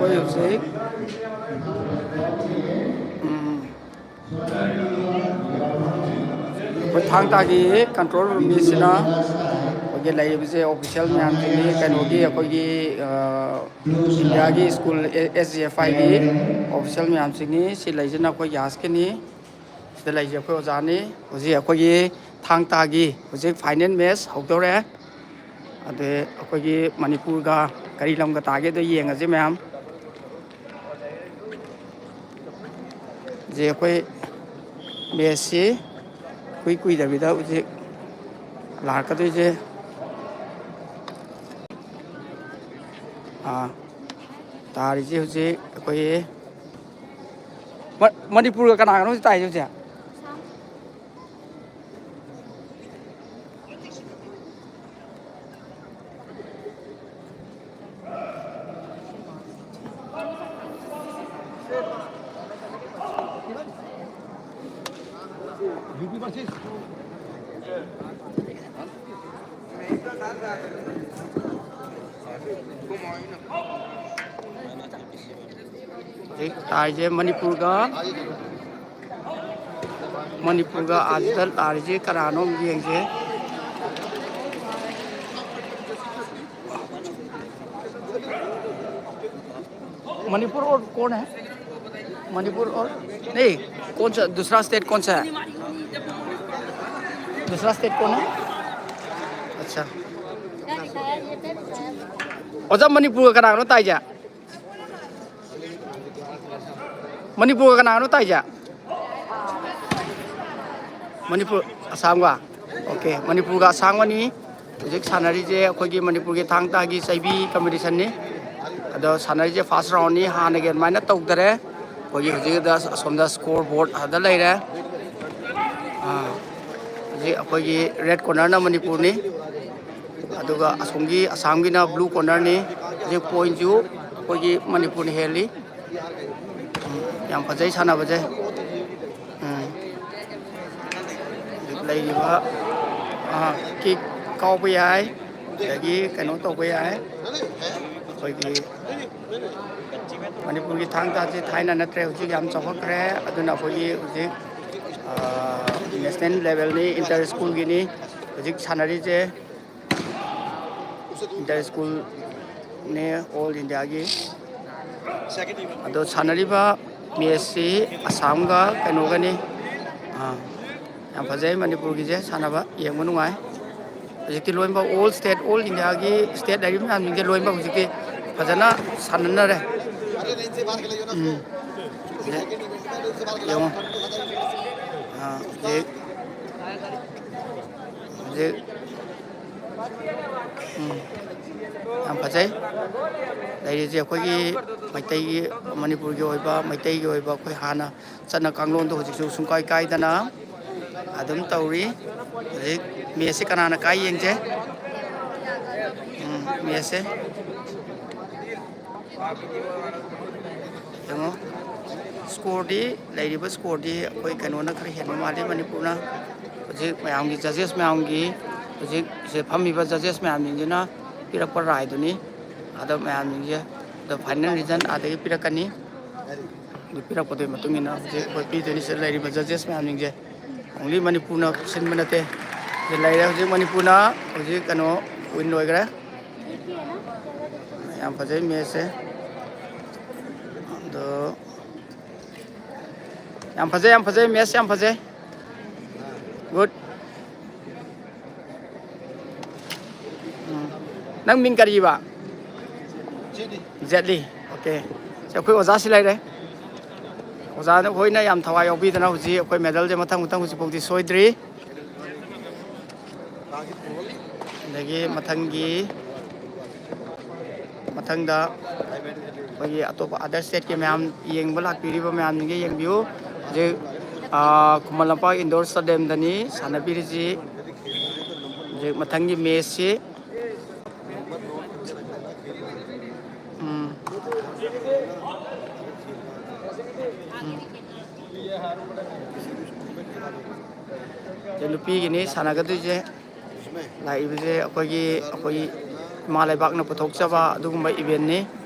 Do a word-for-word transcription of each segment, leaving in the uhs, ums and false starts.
ꯑꯩꯈꯣꯏ ꯍꯧꯖꯤꯛ, ꯎꯝ, ꯑꯩꯈꯣꯏ ꯊꯥꯡ ꯇꯥꯒꯤ ꯀꯟꯇ꯭ꯔꯣꯜ ꯔꯨꯝꯒꯤꯁꯤꯅ ꯑꯩꯈꯣꯏꯒꯤ ꯂꯩꯔꯤꯕꯁꯦ ꯑꯣꯐꯤꯁꯤꯌꯦꯜ ꯃꯌꯥꯝꯁꯤꯡꯅꯤ, ꯀꯩꯅꯣꯒꯤ ꯑꯩꯈꯣꯏꯒꯤ, ꯑ, ꯏꯟꯗꯤꯌꯥꯒꯤ ꯁ꯭ꯀꯨꯜ ꯑꯦꯁ ꯖꯤ ꯑꯦꯐ ꯑꯥꯏꯒꯤ ꯑꯣꯐꯤꯁꯤꯌꯦꯜ ꯃꯌꯥꯝꯁꯤꯡꯅꯤ꯫ ꯁꯤ ꯂꯩꯁꯤꯅ ꯑꯩꯈꯣꯏ ꯒ꯭ꯌꯥꯁꯀꯤꯅꯤ꯫ ꯁꯤꯗ ꯂꯩꯁꯦ ꯑꯩꯈꯣꯏ ꯑꯣꯖꯥꯅꯤ꯫ ꯍꯧꯖꯤꯛ ꯑꯩꯈꯣꯏꯒꯤ ꯊꯥꯡ ꯇꯥꯒꯤ ꯍꯧꯖꯤꯛ ꯐꯥꯏꯅꯦꯜ ꯃꯦꯠꯆ ꯍꯧꯗꯧꯔꯦ꯫ ꯑꯗꯩ ꯑꯩꯈꯣꯏꯒꯤ ꯃꯅꯤꯄꯨꯔꯒ ꯀꯔꯤ ꯂꯝꯒ ꯇꯥꯒꯦꯗꯣ ꯌꯦꯡꯉꯁꯤ ꯃꯌꯥꯝ꯫ ꯍꯧꯖꯤꯛ ꯑꯩꯈꯣꯏ ꯃꯦꯠꯆꯁꯤ ꯀꯨꯏ ꯀꯨꯏꯗꯕꯤꯗ ꯍꯧꯖꯤꯛ ꯂꯥꯛꯀꯗꯣꯏꯁꯦ꯫ ꯑꯥ, ꯇꯥꯔꯤꯁꯦ ꯍꯧꯖꯤꯛ ꯑꯩꯈꯣꯏꯒꯤ ꯃ-, ꯃꯅꯤꯄꯨꯔꯒ ꯀꯅꯥꯒꯅꯣ ꯍꯧꯖꯤꯛ ꯇꯥꯏꯁꯦ ꯍꯧꯖꯤꯛ? ꯍꯧꯖꯤꯛ ꯇꯥꯔꯤꯁꯦ ꯃꯅꯤꯄꯨꯔꯒ, ꯃꯅꯤꯄꯨꯔꯒ ꯑꯥꯖꯤꯗ ꯇꯥꯔꯤꯁꯦ ꯀꯅꯥꯅꯣ ꯑꯃꯨꯛ ꯌꯦꯡꯁꯦ꯫ मणिपुर और कौन है? मणिपुर और नहीं, कौन सा दूसरा स्टेट कौन सा है? दूसरा स्टेट कौन है? अच्छा, ꯑꯣꯖꯥ, ꯃꯅꯤꯄꯨꯔꯒ ꯀꯅꯥꯒꯅꯣ ꯇꯥꯏꯁꯦ? ꯃꯅꯤꯄꯨꯔꯒ ꯀꯅꯥꯒꯅꯣ ꯇꯥꯏꯁꯦ? ꯃꯅꯤꯄꯨꯔ, ꯑꯁꯥꯝꯒ꯫ ꯑꯣꯀꯦ, ꯃꯅꯤꯄꯨꯔꯒ ꯑꯁꯥꯝꯒꯅꯤ ꯍꯧꯖꯤꯛ ꯁꯥꯟꯅꯔꯤꯁꯦ꯫ ꯑꯩꯈꯣꯏꯒꯤ ꯃꯅꯤꯄꯨꯔꯒꯤ ꯊꯥꯡ ꯇꯥꯒꯤ ꯆꯩꯕꯤ ꯀꯝꯄꯤꯇꯤꯁꯟꯅꯤ꯫ ꯑꯗꯣ ꯁꯥꯟꯅꯔꯤꯁꯦ ꯐꯥꯔꯁ ꯔꯥꯎꯟꯅꯤ, ꯍꯥꯟꯅꯒꯤ ꯑꯗꯨꯃꯥꯏꯅ ꯇꯧꯗꯔꯦ꯫ ꯑꯩꯈꯣꯏꯒꯤ ꯍꯧꯖꯤꯛ ꯑꯁꯣꯝꯗ ꯁ꯭ꯀꯣꯔ ꯕꯣꯔꯗ ꯑꯗ ꯂꯩꯔꯦ꯫ ꯑꯥ, ꯍꯧꯖꯤꯛ ꯑꯩꯈꯣꯏꯒꯤ ꯔꯦꯠ ꯀꯣꯔꯅꯔꯅ ꯃꯅꯤꯄꯨꯔꯅꯤ, ꯑꯗꯨꯒ ꯑꯁꯣꯝꯒꯤ ꯑꯁꯥꯝꯒꯤꯅ ꯕ꯭ꯂꯨ ꯀꯣꯔꯅꯔꯅꯤ꯫ ꯍꯧꯖꯤꯛ ꯄꯣꯏꯟꯁꯨ ꯑꯩꯈꯣꯏꯒꯤ ꯃꯅꯤꯄꯨꯔꯅ ꯍꯦꯜꯂꯤ꯫ ꯎꯝ, ꯌꯥꯝ ꯐꯖꯩ ꯁꯥꯟꯅꯕꯁꯦ꯫ ꯎꯝ꯫ ꯍꯧꯖꯤꯛ ꯂꯩꯔꯤꯕ, ꯑꯥ, ꯀꯤꯛ ꯀꯥꯎꯕ ꯌꯥꯏ, ꯑꯗꯒꯤ ꯀꯩꯅꯣ ꯇꯧꯕ ꯌꯥꯏ, ꯑꯩꯈꯣꯏꯒꯤ ꯃꯅꯤꯄꯨꯔꯒꯤ ꯊꯥꯡ ꯇꯥꯁꯦ ꯊꯥꯏꯅ ꯅꯠꯇ꯭ꯔꯦ, ꯍꯧꯖꯤꯛ ꯌꯥꯝ ꯆꯥꯎꯈꯠꯈ꯭ꯔꯦ꯫ ꯑꯗꯨꯅ ꯑꯩꯈꯣꯏꯒꯤ ꯍꯧꯖꯤꯛ ꯅꯦꯁꯅꯦꯜ ꯂꯦꯚꯦꯜꯅꯤ, ꯏꯟꯇꯔ ꯁ꯭ꯀꯨꯜꯒꯤꯅꯤ ꯍꯧꯖꯤꯛ ꯁꯥꯟꯅꯔꯤꯁꯦ꯫ ꯏꯟꯇꯔ ꯁ꯭ꯀꯨꯜꯅꯦ ꯑꯣꯜ ꯏꯟꯗꯤꯌꯥꯒꯤ꯫ ꯑꯗꯣ ꯁꯥꯟꯅꯔꯤꯕ ꯃꯦꯠꯁꯁꯤ ꯑꯁꯥꯝꯒ ꯀꯩꯅꯣꯒꯅꯤ꯫ ꯑꯥ, ꯌꯥꯝ ꯐꯖꯩ ꯃꯅꯤꯄꯨꯔꯒꯤꯁꯦ, ꯁꯥꯟꯅꯕ ꯌꯦꯡꯕ ꯅꯨꯡꯉꯥꯏ꯫ ꯍꯧꯖꯤꯛꯇꯤ ꯂꯣꯏꯅꯃꯛ ꯑꯣꯜ ꯁ꯭ꯇꯦꯠ, ꯑꯣꯜ ꯏꯟꯗꯤꯌꯥꯒꯤ ꯁ꯭ꯇꯦꯠ ꯂꯩꯔꯤꯕ ꯃꯌꯥꯝꯁꯤꯡꯁꯦ ꯂꯣꯏꯅꯃꯛ ꯍꯧꯖꯤꯛꯇꯤ ꯐꯖꯅ ꯁꯥꯟꯅꯅꯔꯦ꯫ ꯎꯝ꯫ ꯌꯦꯡꯉꯣ꯫ ꯑꯥ, ꯍꯧꯖꯤꯛ ꯍꯧꯖꯤꯛ, ꯎꯝ, ꯌꯥꯝ ꯐꯖꯩ꯫ ꯂꯩꯔꯤꯁꯦ ꯑꯩꯈꯣꯏꯒꯤ ꯃꯩꯇꯩꯒꯤ, ꯃꯅꯤꯄꯨꯔꯒꯤ ꯑꯣꯏꯕ, ꯃꯩꯇꯩꯒꯤ ꯑꯣꯏꯕ ꯑꯩꯈꯣꯏ ꯍꯥꯟꯅ ꯆꯠꯅ ꯀꯥꯡꯂꯣꯟꯗꯣ ꯍꯧꯖꯤꯛꯁꯨ ꯁꯨꯡꯀꯥꯏ ꯀꯥꯏꯗꯅ ꯑꯗꯨꯝ ꯇꯧꯔꯤ꯫ ꯍꯧꯖꯤꯛ ꯃꯦꯠꯁꯁꯦ ꯀꯅꯥꯅ ꯀꯥꯏ ꯌꯦꯡꯁꯦ꯫ ꯎꯝ, ꯃꯦꯠꯁꯁꯦ꯫ ꯌꯦꯡꯉꯣ, ꯁ꯭ꯀꯣꯔꯗꯤ, ꯂꯩꯔꯤꯕ ꯁ꯭ꯀꯣꯔꯗꯤ ꯑꯩꯈꯣꯏ ꯀꯩꯅꯣꯅ ꯈꯔ ꯍꯦꯟꯕ ꯃꯥꯜꯂꯤ, ꯃꯅꯤꯄꯨꯔꯅ꯫ ꯍꯧꯖꯤꯛ ꯃꯌꯥꯝꯒꯤ, ꯖꯖꯦꯁ ꯃꯌꯥꯝꯒꯤ, ꯍꯧꯖꯤꯛ ꯁꯤꯗ ꯐꯝꯃꯤꯕ ꯖꯖꯦꯁ ꯃꯌꯥꯝꯁꯤꯡꯁꯤꯅ ꯄꯤꯔꯛꯄ ꯔꯥꯏꯗꯨꯅꯤ꯫ ꯑꯗꯣ ꯃꯌꯥꯝꯁꯤꯡꯁꯦ, ꯑꯗꯣ ꯐꯥꯏꯅꯦꯜ ꯔꯤꯖꯜ ꯑꯥꯗꯒꯤ ꯄꯤꯔꯛꯀꯅꯤ꯫ ꯑꯗꯨ ꯄꯤꯔꯛꯄꯗꯨꯒꯤ ꯃꯇꯨꯡ ꯏꯟꯅ ꯍꯧꯖꯤꯛ ꯑꯩꯈꯣꯏ ꯄꯤꯗꯣꯏꯅꯤ꯫ ꯁꯤꯗ ꯂꯩꯔꯤꯕ ꯖꯖꯦꯁ ꯃꯌꯥꯝꯁꯤꯡꯁꯦ ꯑꯣꯡꯂꯤ ꯃꯅꯤꯄꯨꯔꯅ ꯁꯤꯟꯕ ꯅꯠꯇꯦ꯫ ꯁꯤꯗ ꯂꯩꯔꯦ ꯍꯧꯖꯤꯛ ꯃꯅꯤꯄꯨꯔꯅ ꯍꯧꯖꯤꯛ ꯀꯩꯅꯣ ꯋꯤꯟ ꯑꯣꯏꯈ꯭ꯔꯦ꯫ ꯌꯥꯝ ꯐꯖꯩ ꯃꯦꯠꯁꯁꯦ꯫ ꯑꯗꯣ ꯌꯥꯝ ꯐꯖꯩ, ꯌꯥꯝ ꯐꯖꯩ, ꯃꯦꯠꯁ ꯌꯥꯝ ꯐꯖꯩ꯫ ꯒꯨꯗ꯫ ꯎꯝ꯫ ꯅꯪ ꯃꯤꯡ ꯀꯔꯤꯕ? ꯖꯦꯠꯂꯤ꯫ ꯑꯣꯀꯦ꯫ ꯁꯤ ꯑꯩꯈꯣꯏ ꯑꯣꯖꯥꯁꯤ ꯂꯩꯔꯦ꯫ ꯑꯣꯖꯥꯅ ꯍꯣꯏꯅ ꯌꯥꯝ ꯊꯋꯥꯏ ꯌꯥꯎꯕꯤꯗꯅ ꯍꯧꯖꯤꯛ ꯑꯩꯈꯣꯏ ꯃꯦꯗꯜꯁꯦ ꯃꯊꯪ ꯃꯊꯪ ꯍꯧꯖꯤꯛꯐꯥꯎꯗꯤ ꯁꯣꯏꯗ꯭ꯔꯤ꯫ ꯑꯗꯒꯤ ꯃꯊꯪꯒꯤ, ꯃꯊꯪꯗ ꯑꯩꯈꯣꯏꯒꯤ ꯑꯇꯣꯞꯄ ꯑꯗꯔ ꯁ꯭ꯇꯦꯠꯀꯤ ꯃꯌꯥꯝ ꯌꯦꯡꯕ ꯂꯥꯛꯄꯤꯔꯤꯕ ꯃꯌꯥꯝꯁꯤꯡꯒꯤ ꯌꯦꯡꯕꯤꯌꯨ꯫ ꯍꯧꯖꯤꯛ, ꯑꯥ, ꯈꯨꯃꯟ ꯂꯝꯄꯥꯛ ꯏꯟꯗꯣꯔ ꯁ꯭ꯇꯦꯗꯤꯌꯝꯗꯅꯤ ꯁꯥꯟꯅꯕꯤꯔꯤꯁꯤ꯫ ꯍꯧꯖꯤꯛ ꯃꯊꯪꯒꯤ ꯃꯦꯠꯁꯁꯤ, ꯎꯝ, ꯎꯝ, ꯅꯨꯄꯤꯒꯤꯅꯤ ꯁꯥꯟꯅꯒꯗꯣꯏꯁꯦ꯫ ꯂꯥꯛꯏꯕꯁꯦ ꯑꯩꯈꯣꯏꯒꯤ, ꯑꯩꯈꯣꯏꯒꯤ ꯏꯃꯥ ꯂꯩꯕꯥꯛꯅ ꯄꯨꯊꯣꯛꯆꯕ ꯑꯗꯨꯒꯨꯝꯕ ꯏꯚꯦꯟꯅꯤ꯫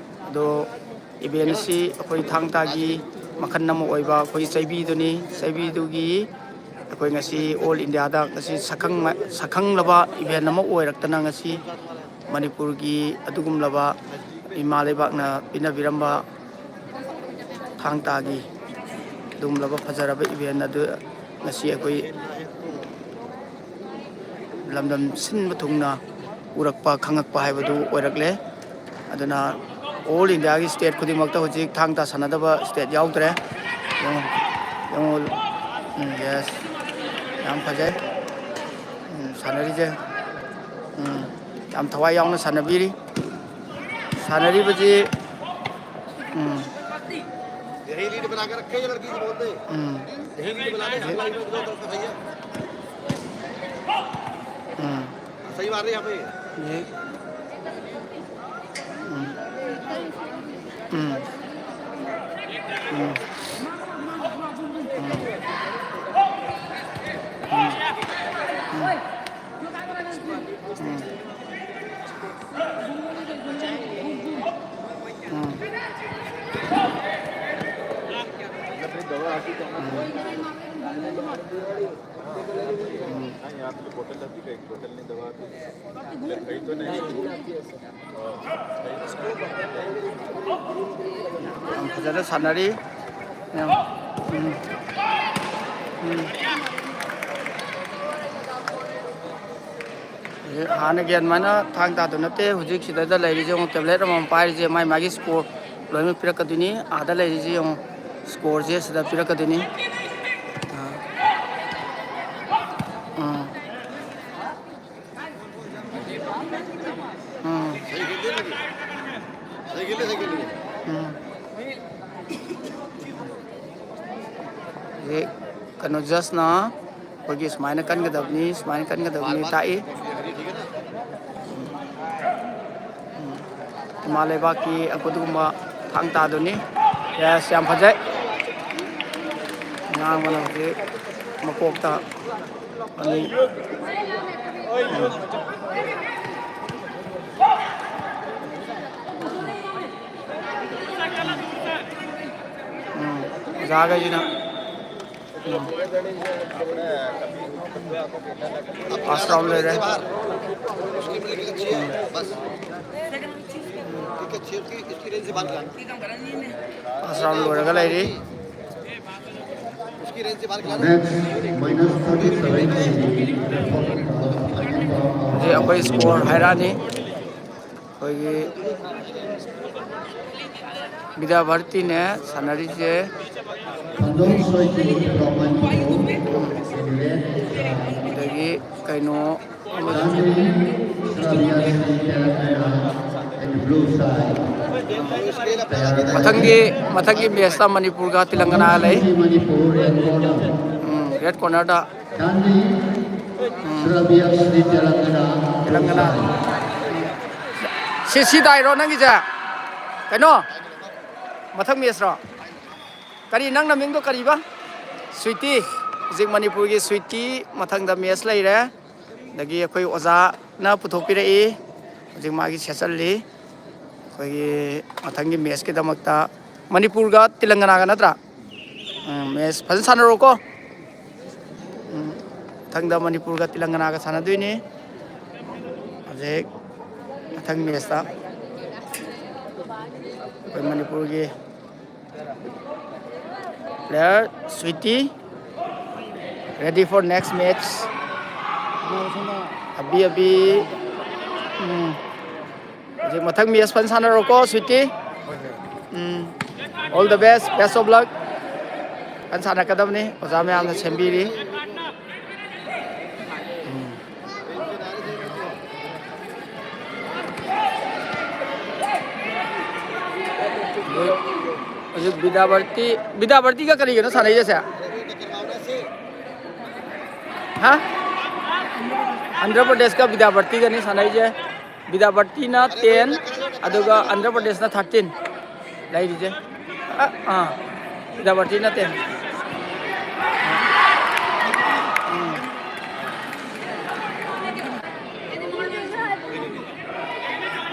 ꯑꯗꯣ ꯏꯚꯦꯟ ꯑꯁꯤ ꯑꯩꯈꯣꯏ ꯊꯥꯡ ꯇꯥꯒꯤ ꯃꯈꯜ ꯑꯃ ꯑꯣꯏꯕ ꯑꯩꯈꯣꯏꯒꯤ ꯆꯩꯕꯤꯗꯨꯅꯤ꯫ ꯆꯩꯕꯤꯗꯨꯒꯤ ꯑꯩꯈꯣꯏ ꯉꯁꯤ ꯑꯣꯜ ꯏꯟꯗꯤꯌꯥꯗ ꯉꯁꯤ ꯁꯛꯈꯪ-, ꯁꯛꯈꯪꯂꯕ ꯏꯚꯦꯟ ꯑꯃ ꯑꯣꯏꯔꯛꯇꯅ ꯉꯁꯤ ꯃꯅꯤꯄꯨꯔꯒꯤ ꯑꯗꯨꯒꯨꯝꯂꯕ ꯏꯃꯥ ꯂꯩꯕꯥꯛꯅ ꯄꯤꯅꯕꯤꯔꯝꯕ ꯊꯥꯡ ꯇꯥꯒꯤ ꯑꯗꯨꯒꯨꯝꯂꯕ ꯐꯖꯔꯕ ꯏꯚꯦꯟ ꯑꯗꯨ ꯉꯁꯤ ꯑꯩꯈꯣꯏ ꯂꯝꯗꯝ ꯁꯤꯟꯕ ꯊꯨꯡꯅ ꯎꯔꯛꯄ, ꯈꯪꯉꯛꯄ ꯍꯥꯏꯕꯗꯨ ꯑꯣꯏꯔꯛꯂꯦ꯫ ꯑꯗꯨꯅ ꯑꯣꯜ ꯏꯟꯗꯤꯌꯥꯒꯤ ꯁ꯭ꯇꯦꯠ ꯈꯨꯗꯤꯡꯃꯛꯇ ꯍꯧꯖꯤꯛ ꯊꯥꯡ ꯇꯥ ꯁꯥꯟꯅꯗꯕ ꯁ꯭ꯇꯦꯠ ꯌꯥꯎꯗ꯭ꯔꯦ꯫ ꯌꯦꯡꯉꯨ, ꯌꯦꯡꯉꯨ꯫ ꯎꯝ, ꯌꯦꯁ꯫ ꯌꯥꯝ ꯐꯖꯩ꯫ ꯎꯝ, ꯁꯥꯟꯅꯔꯤꯁꯦ꯫ ꯎꯝ, ꯌꯥꯝ ꯊꯋꯥꯏ ꯌꯥꯎꯅ ꯁꯥꯟꯅꯕꯤꯔꯤ꯫ ꯁꯥꯟꯅꯔꯤꯕꯁꯤ, ꯎꯝ꯫ यही लीड बना के रखे ये लड़की को बोल दे। ꯎꯝ꯫ यही लीड बना दे, हम लाइन में दो तरफ से भैया। ꯎꯝ꯫ सही मार रही है यहाँ पे। ये। ꯎꯝ꯫ ꯎꯝ꯫ ꯎꯝ꯫ ꯎꯝ꯫ ꯎꯝ꯫ ꯎꯝ꯫ ꯎꯝ꯫ ꯎꯝ꯫ ꯎꯝ꯫ ꯌꯥꯝ ꯐꯖꯅ ꯁꯥꯟꯅꯔꯤ꯫ ꯌꯥꯝ, ꯎꯝ꯫ ꯎꯝ꯫ ꯍꯧꯖꯤꯛ ꯍꯥꯟꯅꯒꯤ ꯑꯗꯨꯃꯥꯏꯅ ꯊꯥꯡ ꯇꯥꯗꯨ ꯅꯠꯇꯦ꯫ ꯍꯧꯖꯤꯛ ꯁꯤꯗꯩꯗ ꯂꯩꯔꯤꯁꯦ ꯌꯦꯡꯉꯣ, ꯇꯦꯕ꯭ꯂꯦꯠ ꯑꯃꯃꯝ ꯄꯥꯏꯔꯤꯁꯦ ꯃꯥꯏ ꯃꯥꯒꯤ ꯁ꯭ꯀꯣꯔ ꯂꯣꯏꯅꯃꯛ ꯄꯤꯔꯛꯀꯗꯣꯏꯅꯤ꯫ ꯑꯥꯗ ꯂꯩꯔꯤꯁꯦ ꯌꯦꯡꯉꯣ, ꯁ꯭ꯀꯣꯔꯁꯦ ꯁꯤꯗ ꯄꯤꯔꯛꯀꯗꯣꯏꯅꯤ꯫ ꯑꯥ꯫ ꯎꯝ꯫ ꯎꯝ꯫ ꯎꯝ꯫ ꯍꯧꯖꯤꯛ ꯀꯩꯅꯣ, ꯖꯁꯅ ꯑꯩꯈꯣꯏꯒꯤ ꯁꯨꯃꯥꯏꯅ ꯀꯟꯒꯗꯕꯅꯤ, ꯁꯨꯃꯥꯏꯅ ꯀꯟꯒꯗꯕꯅꯤ ꯇꯥꯛꯏ꯫ ꯎꯝ꯫ ꯏꯃꯥ ꯂꯩꯕꯥꯛꯀꯤ ꯑꯗꯨꯒꯨꯝꯕ ꯊꯥꯡ ꯇꯥꯗꯨꯅꯤ꯫ ꯌꯦꯁ, ꯌꯥꯝ ꯐꯖꯩ꯫ ꯉꯥꯡꯕꯅ ꯍꯧꯖꯤꯛ ꯃꯀꯣꯛꯇ ꯑꯅꯤ꯫ ꯎꯝ꯫ ꯑꯣꯖꯥꯈꯩꯁꯤꯅ꯫ ꯎꯝ꯫ ꯐꯥꯔꯁ ꯔꯥꯎꯟ ꯂꯣꯏꯔꯦ꯫ ꯎꯝ꯫ ꯐꯥꯔꯁ ꯔꯥꯎꯟ ꯂꯣꯏꯔꯒ ꯂꯩꯔꯤ꯫ Next, minus thirty-seven ꯍꯧꯖꯤꯛ ꯑꯩꯈꯣꯏ ꯁ꯭ꯀꯣꯔ ꯍꯥꯏꯔꯛꯑꯅꯤ꯫ ꯑꯩꯈꯣꯏꯒꯤ ꯕꯤꯗ꯭ꯌꯥꯚꯥꯔꯇꯤꯅꯦ ꯁꯥꯟꯅꯔꯤꯁꯦ꯫ ꯑꯗꯒꯤ ꯀꯩꯅꯣ ꯑꯃ ꯃꯊꯪꯒꯤ, ꯃꯊꯪꯒꯤ ꯃꯦꯠꯁꯇ ꯃꯅꯤꯄꯨꯔꯒ ꯇꯦꯂꯪꯒꯅꯥ ꯂꯩ꯫ ꯎꯝ, ꯔꯦꯠ ꯀꯣꯔꯅꯔꯗ꯫ ꯎꯝ꯫ ꯇꯦꯂꯪꯒꯅꯥ꯫ ꯁꯤ, ꯁꯤ ꯇꯥꯏꯔꯣ ꯅꯪꯒꯤꯁꯦ? ꯀꯩꯅꯣ? ꯃꯊꯪ ꯃꯦꯠꯁꯔꯣ? ꯀꯔꯤ, ꯅꯪ ꯅꯃꯤꯡꯗꯣ ꯀꯔꯤꯕ? ꯁ꯭ꯋꯤꯇꯤ꯫ ꯍꯧꯖꯤꯛ ꯃꯅꯤꯄꯨꯔꯒꯤ ꯁ꯭ꯋꯤꯇꯤ ꯃꯊꯪꯗ ꯃꯦꯠꯁ ꯂꯩꯔꯦ꯫ ꯑꯗꯒꯤ ꯑꯩꯈꯣꯏ ꯑꯣꯖꯥꯅ ꯄꯨꯊꯣꯛꯄꯤꯔꯛꯏ꯫ ꯍꯧꯖꯤꯛ ꯃꯥꯒꯤ ꯁꯦꯠꯆꯜꯂꯤ꯫ ꯑꯩꯈꯣꯏꯒꯤ ꯃꯊꯪꯒꯤ ꯃꯦꯠꯁꯀꯤꯗꯃꯛꯇ ꯃꯅꯤꯄꯨꯔꯒ ꯇꯦꯂꯪꯒꯅꯥꯒ ꯅꯠꯇ꯭ꯔꯥ? ꯎꯝ, ꯃꯦꯠꯁ ꯐꯖꯅ ꯁꯥꯟꯅꯔꯣꯀꯣ꯫ ꯎꯝ, ꯃꯊꯪꯗ ꯃꯅꯤꯄꯨꯔꯒ ꯇꯦꯂꯪꯒꯅꯥꯒ ꯁꯥꯟꯅꯗꯣꯏꯅꯤ꯫ ꯍꯧꯖꯤꯛ ꯃꯊꯪ ꯃꯦꯠꯁꯇ ꯑꯩꯈꯣꯏ ꯃꯅꯤꯄꯨꯔꯒꯤ player Sweety, ready for next match. ꯑꯕꯤ, ꯑꯕꯤ, ꯎꯝ꯫ ꯍꯧꯖꯤꯛ ꯃꯊꯪ ꯃꯦꯠꯁ ꯐꯖꯅ ꯁꯥꯟꯅꯔꯣꯀꯣ, Sweety. Um. All the best, best of luck. ꯐꯖꯅ ꯁꯥꯟꯅꯔꯛꯀꯗꯕꯅꯤ, ꯑꯣꯖꯥ ꯃꯌꯥꯝꯅ ꯁꯦꯝꯕꯤꯔꯤ꯫ ꯎꯝ꯫ ꯍꯧꯖꯤꯛ ꯕꯤꯗ꯭ꯌꯥꯚꯥꯔꯇꯤ, ꯕꯤꯗ꯭ꯌꯥꯚꯥꯔꯇꯤꯒ ꯀꯔꯤꯒꯅꯣ ꯁꯥꯟꯅꯩꯁꯦ? ꯍꯥ? ꯑꯟꯙ꯭ꯔ ꯄ꯭ꯔꯗꯦꯁꯀ ꯕꯤꯗ꯭ꯌꯥꯚꯥꯔꯇꯤꯒꯅꯤ ꯁꯥꯟꯅꯩꯁꯦ꯫ ꯕꯤꯗ꯭ꯌꯥꯚꯥꯔꯇꯤꯅ ten, ꯑꯗꯨꯒ ꯑꯟꯙ꯭ꯔ ꯄ꯭ꯔꯗꯦꯁꯅ thirteen ꯂꯩꯔꯤꯁꯦ꯫ ꯑ, ꯑꯥ, ꯕꯤꯗ꯭ꯌꯥꯚꯥꯔꯇꯤꯅ ten꯫ ꯎꯝ꯫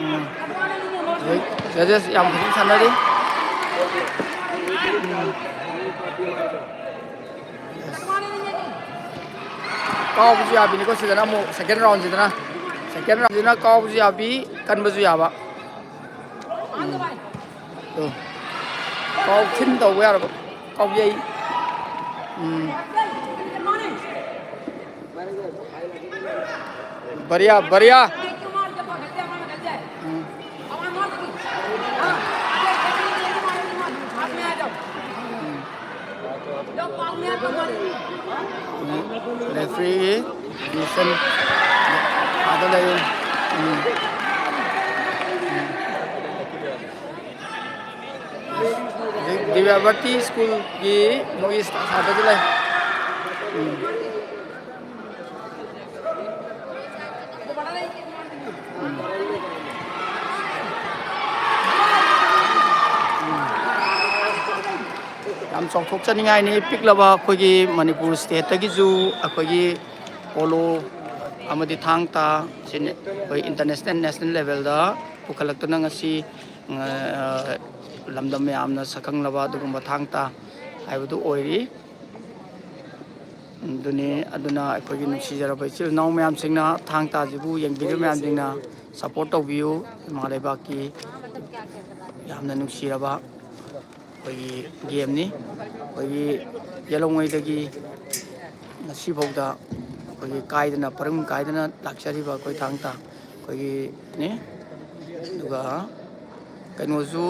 ꯎꯝ꯫ ꯍꯧꯖꯤꯛ judges ꯌꯥꯝ ꯐꯖꯅ ꯁꯥꯟꯅꯔꯤ꯫ ꯎꯝ꯫ ꯀꯥꯎꯕꯁꯨ ꯌꯥꯕꯤꯅꯤꯀꯣ꯫ ꯁꯤꯗꯅ ꯑꯃꯨꯛ second round ꯁꯤꯗꯅ, second round ꯁꯤꯗꯅ ꯀꯥꯎꯕꯁꯨ ꯌꯥꯕꯤ, ꯀꯟꯕꯁꯨ ꯌꯥꯕ꯫ ꯎꯝ꯫ ꯇꯨ꯫ ꯀꯥꯎ ꯊꯤꯟ ꯇꯧꯕ ꯌꯥꯔꯕ? ꯀꯥꯎꯖꯩ꯫ ꯎꯝ꯫ बढ़िया, बढ़िया। ꯎꯝ꯫ ꯎꯝ꯫ Referee ꯒꯤ decision ꯑꯥꯗ ꯂꯩ꯫ ꯎꯝ꯫ ꯍꯧꯖꯤꯛ ꯗꯤꯕ꯭ꯌꯥꯕꯇꯤ ꯁ꯭ꯀꯨꯜꯒꯤ ꯃꯣꯏꯒꯤ ꯁꯥꯇ꯭ꯔꯁꯨ ꯂꯩ꯫ ꯎꯝ꯫ ꯎꯝ꯫ ꯎꯝ꯫ ꯌꯥꯝ ꯆꯥꯎꯊꯣꯛꯆꯅꯤꯡꯉꯥꯏꯅꯤ꯫ ꯄꯤꯛꯂꯕ ꯑꯩꯈꯣꯏꯒꯤ ꯃꯅꯤꯄꯨꯔ state ꯇꯒꯤꯁꯨ ꯑꯩꯈꯣꯏꯒꯤ polo ꯑꯃꯗꯤ ꯊꯥꯡ ꯇꯥ ꯁꯤ ꯑꯩꯈꯣꯏ international, national level ꯗ ꯄꯨꯈꯠꯂꯛꯇꯨꯅ ꯉꯁꯤ, ꯑ, ꯂꯝꯗꯝ ꯃꯌꯥꯝꯅ ꯁꯛꯈꯪꯂꯕ ꯑꯗꯨꯒꯨꯝꯕ ꯊꯥꯡ ꯇꯥ ꯍꯥꯏꯕꯗꯨ ꯑꯣꯏꯔꯤ꯫ ꯑꯗꯨꯅꯤ, ꯑꯗꯨꯅ ꯑꯩꯈꯣꯏꯒꯤ ꯅꯨꯡꯁꯤꯖꯔꯕ ꯏꯆꯤꯜ ꯏꯅꯥꯎ ꯃꯌꯥꯝꯁꯤꯡꯅ, ꯊꯥꯡ ꯇꯥꯁꯤꯕꯨ ꯌꯦꯡꯕꯤꯔꯤꯕ ꯃꯌꯥꯝꯁꯤꯡꯅ support ꯇꯧꯕꯤꯌꯨ꯫ ꯏꯃꯥ ꯂꯩꯕꯥꯛꯀꯤ ꯌꯥꯝꯅ ꯅꯨꯡꯁꯤꯔꯕ ꯑꯩꯈꯣꯏꯒꯤ game ꯅꯤ꯫ ꯑꯩꯈꯣꯏꯒꯤ ꯌꯦꯜꯍꯧꯉꯩꯗꯒꯤ ꯉꯁꯤꯐꯥꯎꯗ ꯑꯩꯈꯣꯏꯒꯤ ꯀꯥꯏꯗꯅ, ꯄꯔꯤꯡ ꯀꯥꯏꯗꯅ ꯂꯥꯛꯆꯔꯤꯕ ꯑꯩꯈꯣꯏ ꯊꯥꯡ ꯇꯥ ꯑꯩꯈꯣꯏꯒꯤꯅꯤ꯫ ꯑꯗꯨꯒ ꯀꯩꯅꯣꯁꯨ,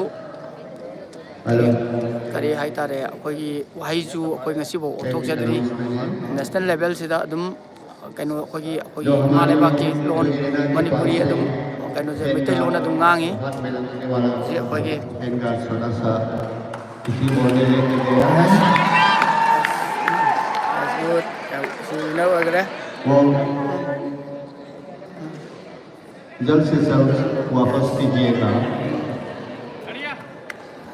ꯀꯔꯤ ꯍꯥꯏꯇꯥꯔꯦ, ꯑꯩꯈꯣꯏꯒꯤ ꯋꯥꯍꯩꯁꯨ ꯑꯩꯈꯣꯏ ꯉꯁꯤꯐꯥꯎ ꯑꯣꯟꯊꯣꯛꯆꯗ꯭ꯔꯤ꯫ National level ꯁꯤꯗ ꯑꯗꯨꯝ ꯀꯩꯅꯣ, ꯑꯩꯈꯣꯏꯒꯤ, ꯑꯩꯈꯣꯏꯒꯤ ꯏꯃꯥ ꯂꯩꯕꯥꯛꯀꯤ ꯂꯣꯟ ꯃꯅꯤꯄꯨꯔꯤ ꯑꯗꯨꯝ, ꯀꯩꯅꯣꯁꯦ, ꯃꯩꯇꯩꯂꯣꯟ ꯑꯗꯨꯝ ꯉꯥꯡꯉꯤ꯫ ꯁꯤ ꯑꯩꯈꯣꯏꯒꯤ That's good. ꯌꯥꯝ ꯁꯤꯅ ꯑꯣꯏꯈ꯭ꯔꯦ꯫ जल्द से जल्द वापस कीजिएगा।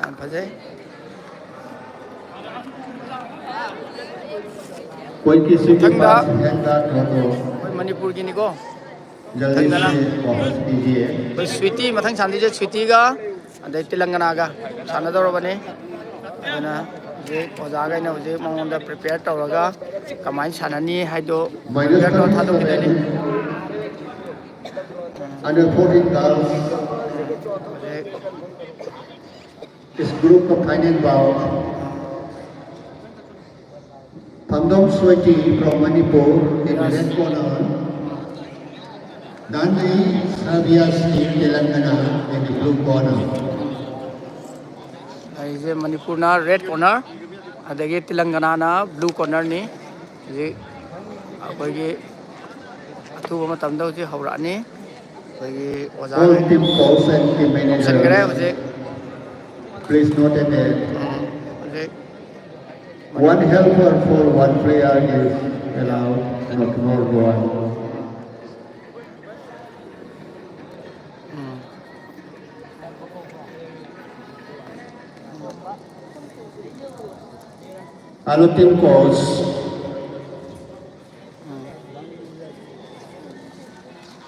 ꯌꯥꯝ ꯐꯖꯩ꯫ कोई किसी के ꯃꯊꯪꯗ पास hand guard हो तो ꯑꯩꯈꯣꯏ ꯃꯅꯤꯄꯨꯔꯒꯤꯅꯤꯀꯣ꯫ ꯃꯊꯪꯗꯅ ꯑꯩꯈꯣꯏ ꯁ꯭ꯋꯤꯇꯤ, ꯃꯊꯪ ꯁꯥꯟꯅꯗꯣꯏꯁꯦ ꯁ꯭ꯋꯤꯇꯤꯒ ꯑꯗꯩ ꯇꯦꯂꯪꯒꯅꯥꯒ ꯁꯥꯟꯅꯗꯧꯔꯕꯅꯤ꯫ ꯑꯗꯨꯅ ꯍꯧꯖꯤꯛ ꯑꯣꯖꯥꯈꯩꯅ ꯍꯧꯖꯤꯛ ꯃꯉꯣꯟꯗ ꯄ꯭ꯔꯤꯄꯦꯌꯔ ꯇꯧꯔꯒ ꯀꯃꯥꯏꯅ ꯁꯥꯟꯅꯅꯤ ꯍꯥꯏꯗꯣ ꯄ꯭ꯔꯤꯄꯦꯌꯔ ꯇꯧꯔ ꯊꯥꯗꯣꯛꯈꯤꯗꯣꯏꯅꯤ꯫ Under fourteen girls is group of final bout. Phamdom Sweti from Manipur in the red corner. Danvi Savia Singh Telangana in the blue corner. ꯑꯩꯁꯦ ꯃꯅꯤꯄꯨꯔꯅ ꯔꯦꯠ ꯀꯣꯔꯅꯔ, ꯑꯗꯒꯤ ꯇꯦꯂꯪꯒꯅꯥꯅ ꯕ꯭ꯂꯨ ꯀꯣꯔꯅꯔꯅꯤ꯫ ꯍꯧꯖꯤꯛ ꯑꯩꯈꯣꯏꯒꯤ ꯑꯊꯨꯕ ꯃꯇꯝꯗ ꯍꯧꯖꯤꯛ ꯍꯧꯔꯛꯑꯅꯤ꯫ ꯑꯩꯈꯣꯏꯒꯤ ꯑꯣꯖꯥ All team coach and team ꯂꯧꯁꯤꯟꯈ꯭ꯔꯦ manager, ꯍꯧꯖꯤꯛ꯫ Please note that ꯎꯝ, ꯍꯧꯖꯤꯛ one helper for one player is allowed, not more than one. Um. Hello team coach.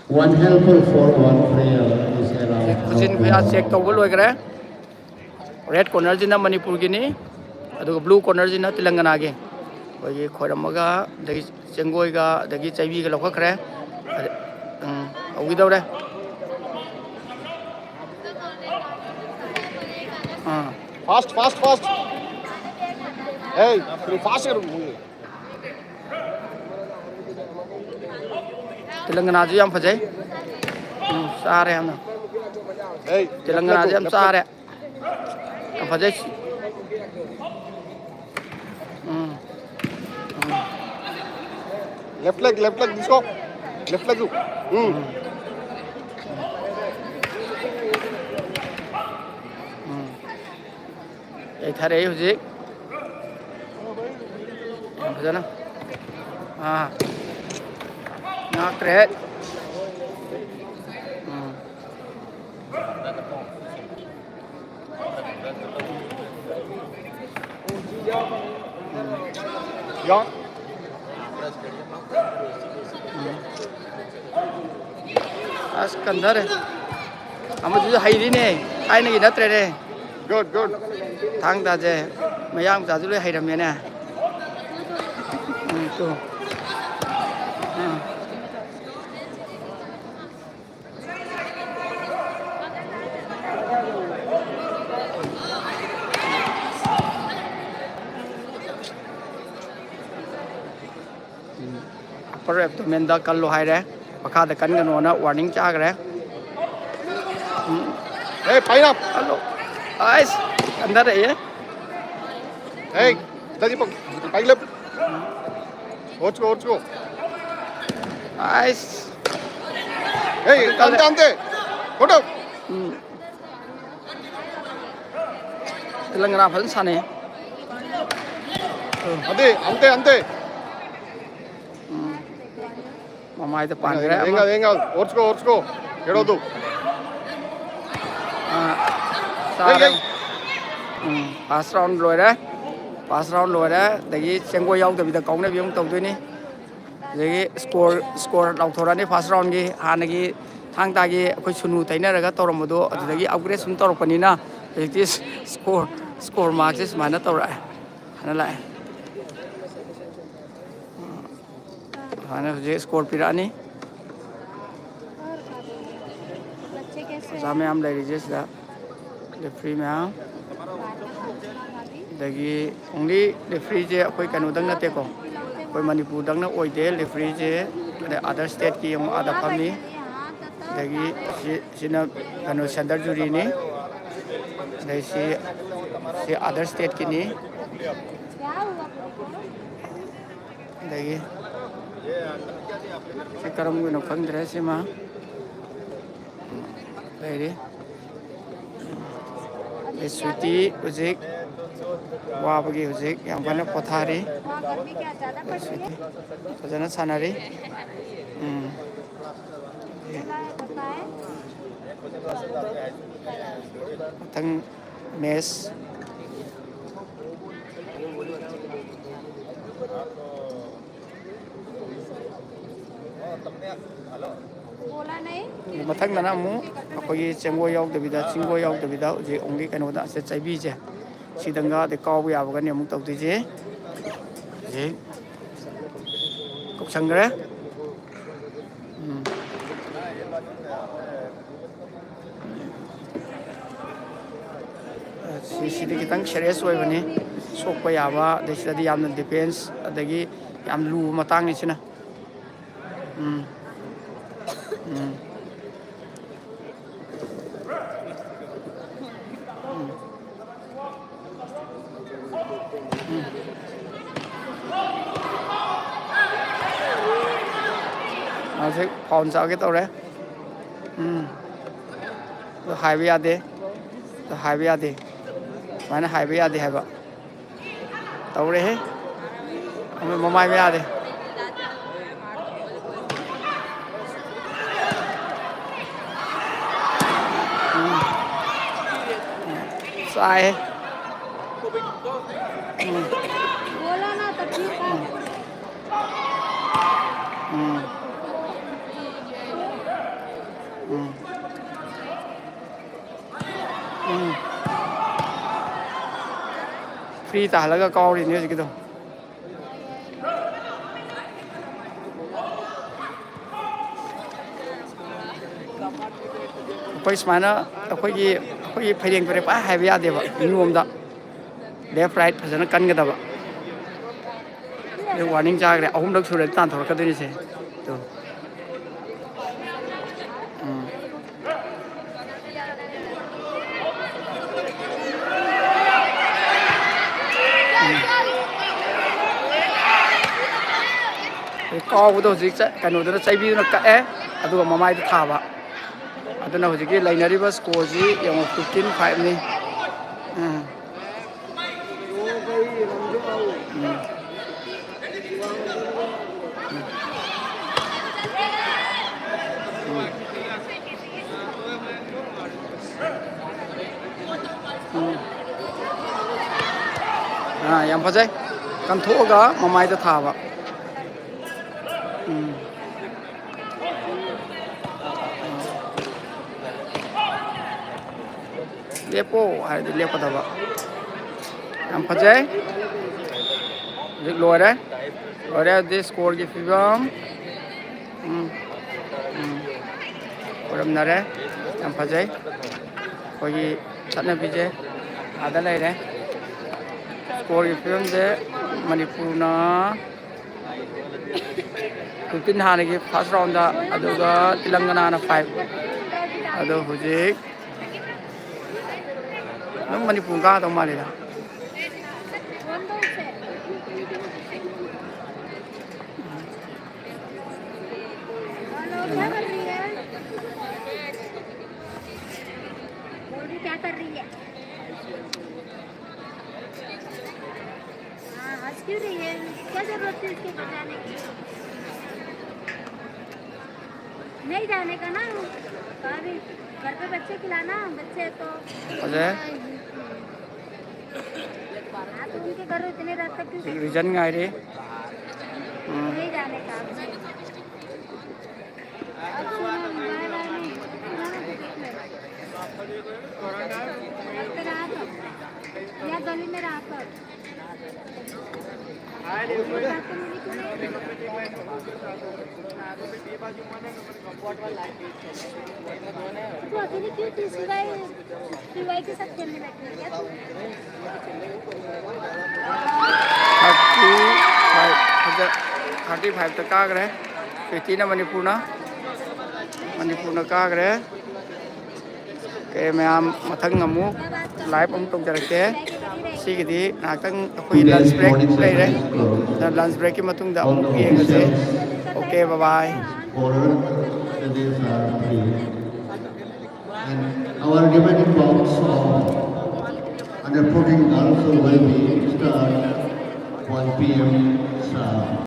One helper for one player is allowed. ꯈꯨꯖꯤꯟ ꯈꯨꯌꯥ check ꯇꯧꯕ ꯂꯣꯏꯈ꯭ꯔꯦ꯫ Rate ꯀꯣꯔꯅꯔꯁꯤꯅ ꯃꯅꯤꯄꯨꯔꯒꯤꯅꯤ, ꯑꯗꯨꯒ blue ꯀꯣꯔꯅꯔꯁꯤꯅ ꯇꯦꯂꯪꯒꯅꯥꯒꯤ꯫ ꯑꯩꯈꯣꯏꯒꯤ ꯈꯣꯏꯔꯝꯃꯒ, ꯑꯗꯒꯤ ꯆꯦꯡꯒꯣꯏꯒ, ꯑꯗꯒꯤ ꯆꯩꯕꯤꯒ ꯂꯧꯈꯠꯈ꯭ꯔꯦ꯫ ꯑꯗ-, ꯎꯝ, ꯍꯧꯈꯤꯗꯧꯔꯦ꯫ ꯑꯥ꯫ Fast, fast, fast. Hey, fast. ꯇꯦꯂꯪꯒꯅꯥꯁꯨ ꯌꯥꯝ ꯐꯖꯩ꯫ ꯎꯝ, ꯆꯥꯔꯦ ꯌꯥꯝꯅ꯫ Hey, ꯇꯦꯂꯪꯒꯅꯥꯁꯦ ꯌꯥꯝ ꯆꯥꯔꯦ꯫ ꯌꯥꯝ ꯐꯖꯩ꯫ ꯎꯝ꯫ ꯎꯝ꯫ Left leg, left leg, disco. Left leg. Hmm. ꯎꯝ꯫ ꯎꯝ꯫ ꯌꯩꯊꯔꯛꯏ ꯍꯧꯖꯤꯛ꯫ ꯌꯥꯝ ꯐꯖꯅ꯫ ꯑꯥ꯫ ꯉꯥꯛꯇ꯭ꯔꯦ꯫ ꯎꯝ꯫ Young. ꯑꯁ, ꯀꯟꯊꯔꯦ꯫ ꯑꯃꯗꯨꯁꯨ ꯍꯩꯔꯤꯅꯦ, ꯊꯥꯏꯅꯒꯤ ꯅꯠꯇ꯭ꯔꯦꯅꯦ꯫ Good, good. ꯊꯥꯡ ꯇꯥꯁꯦ, ꯃꯌꯥꯡ ꯃꯆꯥꯁꯨ ꯂꯣꯏ ꯍꯩꯔꯝꯃꯦꯅꯦ꯫ ꯎꯝ, ꯇꯨ꯫ ꯎꯝ꯫ ꯑꯄꯔ ꯑꯦꯕꯗꯣꯃꯦꯟꯗ ꯀꯜꯂꯣ ꯍꯥꯏꯔꯦ, ꯃꯈꯥꯗ ꯀꯟꯒꯅꯣꯅ ꯋꯥꯔꯅꯤꯡ ꯆꯥꯈ꯭ꯔꯦ꯫ ꯎꯝ꯫ ꯑꯦ, ꯄꯥꯏꯅ꯫ ꯀꯜꯂꯣ꯫ ꯑꯥꯏꯁ, ꯀꯟꯊꯔꯛꯑꯦ꯫ ꯑꯦ, ꯗꯥꯗꯤ ꯄꯥꯏꯂꯞ꯫ ꯑꯣꯠꯁꯀꯣ, ꯑꯣꯠꯁꯀꯣ꯫ ꯑꯥꯏꯁ꯫ ꯑꯦ, ꯀꯜꯂꯦ꯫ ꯑꯟꯇꯦ, ꯑꯟꯇꯦ꯫ ꯐꯣꯇꯣ꯫ ꯎꯝ꯫ ꯇꯦꯂꯪꯒꯅꯥ ꯐꯖꯅ ꯁꯥꯟꯅꯩ꯫ ꯑꯟꯇꯦ, ꯑꯟꯇꯦ, ꯑꯟꯇꯦ꯫ ꯎꯝ꯫ ꯃꯃꯥꯏꯗ ꯄꯥꯟꯈ꯭ꯔꯦ ꯑꯃ꯫ ꯌꯦꯡꯉꯥ, ꯌꯦꯡꯉꯥ꯫ ꯑꯣꯠꯁꯀꯣ, ꯑꯣꯠꯁꯀꯣ꯫ ꯍꯦꯔꯣꯗꯨ꯫ ꯑꯥ, ꯆꯥꯔꯦ꯫ ꯍꯩ, ꯍꯩ꯫ ꯎꯝ, ꯐꯥꯔꯁ ꯔꯥꯎꯟ ꯂꯣꯏꯔꯦ꯫ ꯐꯥꯔꯁ ꯔꯥꯎꯟ ꯂꯣꯏꯔꯦ꯫ ꯑꯗꯒꯤ ꯆꯦꯡꯒꯣꯏ ꯌꯥꯎꯗꯕꯤꯗ ꯀꯥꯎꯅꯕꯤ ꯑꯃꯨꯛ ꯇꯧꯗꯣꯏꯅꯤ꯫ ꯑꯗꯒꯤ ꯁ꯭ꯀꯣꯔ, ꯁ꯭ꯀꯣꯔ ꯂꯥꯎꯊꯣꯔꯛꯑꯅꯤ ꯐꯥꯔꯁ ꯔꯥꯎꯟꯒꯤ꯫ ꯍꯥꯟꯅꯒꯤ ꯊꯥꯡ ꯇꯥꯒꯤ ꯑꯩꯈꯣꯏ ꯁꯨꯅꯨ ꯇꯩꯅꯔꯒ ꯇꯧꯔꯝꯕꯗꯣ, ꯑꯗꯨꯗꯒꯤ ꯑꯞꯒ꯭ꯔꯦꯗ ꯁꯨꯝ ꯇꯧꯔꯛꯄꯅꯤꯅ ꯍꯧꯖꯤꯛꯇꯤ ꯁ꯭ꯀꯣꯔ, ꯁ꯭ꯀꯣꯔ ꯃꯥꯔꯛꯁꯦ ꯁꯨꯃꯥꯏꯅ ꯇꯧꯔꯛꯑꯦ꯫ ꯍꯥꯏꯅ ꯂꯥꯛꯑꯦ꯫ ꯁꯨꯃꯥꯏꯅ ꯍꯧꯖꯤꯛ ꯁ꯭ꯀꯣꯔ ꯄꯤꯔꯛꯑꯅꯤ꯫ ꯑꯣꯖꯥ ꯃꯌꯥꯝ ꯂꯩꯔꯤꯁꯦ ꯁꯤꯗ, ꯔꯦꯐ꯭ꯔꯤ ꯃꯌꯥꯝ꯫ ꯑꯗꯒꯤ ꯑꯣꯡꯂꯤ ꯔꯦꯐ꯭ꯔꯤꯁꯦ ꯑꯩꯈꯣꯏ ꯀꯩꯅꯣꯗꯪ ꯅꯠꯇꯦꯀꯣ, ꯑꯩꯈꯣꯏ ꯃꯅꯤꯄꯨꯔꯗꯪꯅ ꯑꯣꯏꯗꯦ ꯔꯦꯐ꯭ꯔꯤꯁꯦ, ꯑꯗꯩ ꯑꯗꯔ ꯁ꯭ꯇꯦꯠꯀꯤ ꯑꯃꯨꯛ ꯑꯥꯗ ꯐꯝꯃꯤ꯫ ꯑꯗꯒꯤ ꯁꯤ, ꯁꯤꯅ ꯀꯩꯅꯣ ꯁꯦꯟꯇ꯭ꯔꯦꯜ ꯖꯨꯔꯤꯅꯤ꯫ ꯑꯗꯩ ꯁꯤ, ꯁꯤ ꯑꯗꯔ ꯁ꯭ꯇꯦꯠꯀꯤꯅꯤ꯫ ꯑꯗꯒꯤ ꯁꯤ ꯀꯔꯝꯕꯅꯣ ꯈꯪꯗ꯭ꯔꯦ꯫ ꯁꯤꯃ ꯂꯩꯔꯤ꯫ ꯑꯗꯩ ꯁ꯭ꯋꯤꯇꯤ ꯍꯧꯖꯤꯛ ꯋꯥꯕꯒꯤ ꯍꯧꯖꯤꯛ ꯌꯥꯝ ꯀꯟꯅ ꯄꯣꯊꯥꯔꯤ꯫ ꯑꯗꯩ ꯁ꯭ꯋꯤꯇꯤ ꯐꯖꯅ ꯁꯥꯟꯅꯔꯤ꯫ ꯎꯝ꯫ ꯃꯊꯪ ꯃꯦꯁ꯫ ꯃꯊꯪꯗꯅ ꯑꯃꯨꯛ ꯑꯩꯈꯣꯏꯒꯤ ꯆꯦꯡꯒꯣꯏ ꯌꯥꯎꯗꯕꯤꯗ, ꯆꯤꯡꯒꯣꯏ ꯌꯥꯎꯗꯕꯤꯗ ꯍꯧꯖꯤꯛ ꯑꯣꯡꯂꯤ ꯀꯩꯅꯣꯗ, ꯑꯁꯤ ꯆꯩꯕꯤꯁꯦ, ꯁꯤꯗꯪꯒ ꯑꯗꯩ ꯀꯥꯎꯕ ꯌꯥꯕꯒꯅꯤ ꯑꯃꯨꯛ ꯇꯧꯗꯣꯏꯁꯦ꯫ ꯍꯧꯖꯤꯛ ꯀꯧꯁꯟꯈ꯭ꯔꯦ꯫ ꯎꯝ꯫ ꯁꯤꯁꯤꯗꯤ ꯈꯤꯇꯪ ꯁꯦꯔꯤꯌꯁ ꯑꯣꯏꯕꯅꯤ꯫ ꯁꯣꯛꯄ ꯌꯥꯕ, ꯑꯗꯩ ꯁꯤꯗꯗꯤ ꯌꯥꯝꯅ ꯗꯤꯐꯦꯟꯁ, ꯑꯗꯒꯤ ꯌꯥꯝ ꯂꯨꯕ ꯃꯇꯥꯡꯅꯤ ꯁꯤꯅ꯫ ꯎꯝ꯫ ꯎꯝ꯫ ꯎꯝ꯫ ꯎꯝ꯫ ꯍꯧꯖꯤꯛ ꯐꯥꯎꯟ ꯆꯥꯒꯦ ꯇꯧꯔꯦ꯫ ꯎꯝ꯫ ꯑꯗꯨ ꯍꯥꯏꯕ ꯌꯥꯗꯦ꯫ ꯑꯗꯨ ꯍꯥꯏꯕ ꯌꯥꯗꯦ꯫ ꯁꯨꯃꯥꯏꯅ ꯍꯥꯏꯕ ꯌꯥꯗꯦ ꯍꯥꯏꯕ꯫ ꯇꯧꯔꯦꯍꯦ꯫ ꯑꯃ ꯃꯃꯥꯏ ꯃꯌꯥꯗꯤ꯫ ꯎꯝ꯫ ꯆꯥꯏꯍꯦ꯫ ꯎꯝ꯫ ꯎꯝ꯫ ꯎꯝ꯫ ꯎꯝ꯫ ꯐ꯭ꯔꯤ ꯇꯥꯍꯜꯂꯒ ꯀꯥꯎꯔꯤꯅꯦ ꯍꯧꯖꯤꯛꯀꯤꯗꯣ꯫ ꯑꯩꯈꯣꯏ ꯁꯨꯃꯥꯏꯅ ꯑꯩꯈꯣꯏꯒꯤ, ꯑꯩꯈꯣꯏꯒꯤ ꯐꯩꯔꯦꯡ ꯇꯨꯔꯦꯡ ꯄꯪꯍꯥꯏ ꯍꯥꯏꯕ ꯌꯥꯗꯦꯕ, ꯅꯤꯌꯣꯝꯗ꯫ ꯂꯦꯐ ꯔꯥꯏꯠ ꯐꯖꯅ ꯀꯟꯒꯗꯕ꯫ ꯑꯗꯨ ꯋꯥꯔꯅꯤꯡ ꯆꯥꯈ꯭ꯔꯦ, ꯑꯍꯨꯝꯂꯛ ꯁꯨꯔꯗꯤ ꯇꯥꯟꯊꯣꯔꯛꯀꯗꯣꯏꯅꯤꯁꯦ꯫ ꯇꯨ꯫ ꯎꯝ꯫ ꯎꯝ꯫ ꯀꯥꯎꯕꯗꯣ ꯍꯧꯖꯤꯛ ꯆ-, ꯀꯩꯅꯣꯗꯨꯅ, ꯆꯩꯕꯤꯗꯨꯅ ꯀꯛꯑꯦ, ꯑꯗꯨꯒ ꯃꯃꯥꯏꯗ ꯊꯥꯕ꯫ ꯑꯗꯨꯅ ꯍꯧꯖꯤꯛꯀꯤ ꯂꯩꯅꯔꯤꯕ ꯁ꯭ꯀꯣꯔꯁꯤ ꯌꯦꯡꯉꯣ, ꯐꯤꯐꯇꯤꯟ ꯐꯥꯏꯚꯅꯤ꯫ ꯎꯝ꯫ ꯎꯝ꯫ ꯎꯝ꯫ ꯎꯝ꯫ ꯑꯥ, ꯌꯥꯝ ꯐꯖꯩ꯫ ꯀꯟꯊꯣꯛꯑꯒ ꯃꯃꯥꯏꯗ ꯊꯥꯕ꯫ ꯎꯝ꯫ ꯂꯦꯞꯄꯣ ꯍꯥꯏꯔꯗꯤ ꯂꯦꯞꯀꯗꯕ꯫ ꯌꯥꯝ ꯐꯖꯩ꯫ ꯍꯧꯖꯤꯛ ꯂꯣꯏꯔꯦ꯫ ꯂꯣꯏꯔꯦ꯫ ꯍꯧꯖꯤꯛ ꯁ꯭ꯀꯣꯔꯒꯤ ꯐꯤꯕꯝ꯫ ꯎꯝ꯫ ꯎꯝ꯫ ꯑꯣꯏꯔꯝꯅꯔꯦ꯫ ꯌꯥꯝ ꯐꯖꯩ꯫ ꯑꯩꯈꯣꯏꯒꯤ ꯆꯠꯅꯕꯤꯁꯦ ꯑꯥꯗ ꯂꯩꯔꯦ꯫ ꯁ꯭ꯀꯣꯔꯒꯤ ꯐꯤꯕꯝꯁꯦ ꯃꯅꯤꯄꯨꯔꯅ ꯐꯤꯐꯇꯤꯟ ꯍꯥꯟꯅꯒꯤ ꯐꯥꯔꯁ ꯔꯥꯎꯟꯗ, ꯑꯗꯨꯒ ꯇꯦꯂꯪꯒꯅꯥꯅ ꯐꯥꯏꯚ꯫ ꯑꯗꯣ ꯍꯧꯖꯤꯛ ꯑꯗꯨꯝ ꯃꯅꯤꯄꯨꯔ ꯀꯥꯗꯧ ꯃꯥꯜꯂꯤꯗ꯫ हेलो, क्या कर रही है? बोल रही, क्या कर रही है? हाँ, हंस क्यों रही है? क्या जरूरत थी इसके बजाने की? नहीं जाने का ना, अभी घर पे बच्चे खिलाना, बच्चे तो हो जाए। हाँ, तो उनके घर इतने रात तक क्यों? रिजन ꯉꯥꯏꯔꯤ꯫ ꯎꯝ꯫ नहीं जाने का। अब सुनो, बाय बाय नहीं। घर पे रहा कर। या गली में रहा कर। तो अकेले क्यों थी? शिवाय, शिवाय के साथ खेलने लगी है क्या तू? ꯊꯥꯔꯇꯤ ꯐꯥꯏꯚ, ꯊꯥꯔꯇꯤ ꯐꯥꯏꯚꯇ ꯀꯥꯈ꯭ꯔꯦ꯫ ꯁ꯭ꯋꯤꯇꯤꯅ ꯃꯅꯤꯄꯨꯔꯅ, ꯃꯅꯤꯄꯨꯔꯅ ꯀꯥꯈ꯭ꯔꯦ꯫ ꯑꯣꯀꯦ, ꯃꯌꯥꯝ, ꯃꯊꯪ ꯑꯃꯨꯛ ꯂꯥꯏꯚ ꯑꯃꯨꯛ ꯇꯧꯖꯔꯛꯀꯦ꯫ ꯁꯤꯒꯤꯗꯤ ꯉꯥꯏꯍꯥꯛꯇꯪ ꯑꯩꯈꯣꯏꯒꯤ ꯂꯟꯁ ꯕ꯭ꯔꯦꯛ ꯂꯩꯔꯦ꯫ ꯑꯗ ꯂꯟꯁ ꯕ꯭ꯔꯦꯛꯀꯤ ꯃꯇꯨꯡꯗ ꯑꯃꯨꯛ ꯌꯦꯡꯉꯁꯦ꯫ Okay, bye bye. And our remaining bout of under fourteen girls will be start one P M sharp.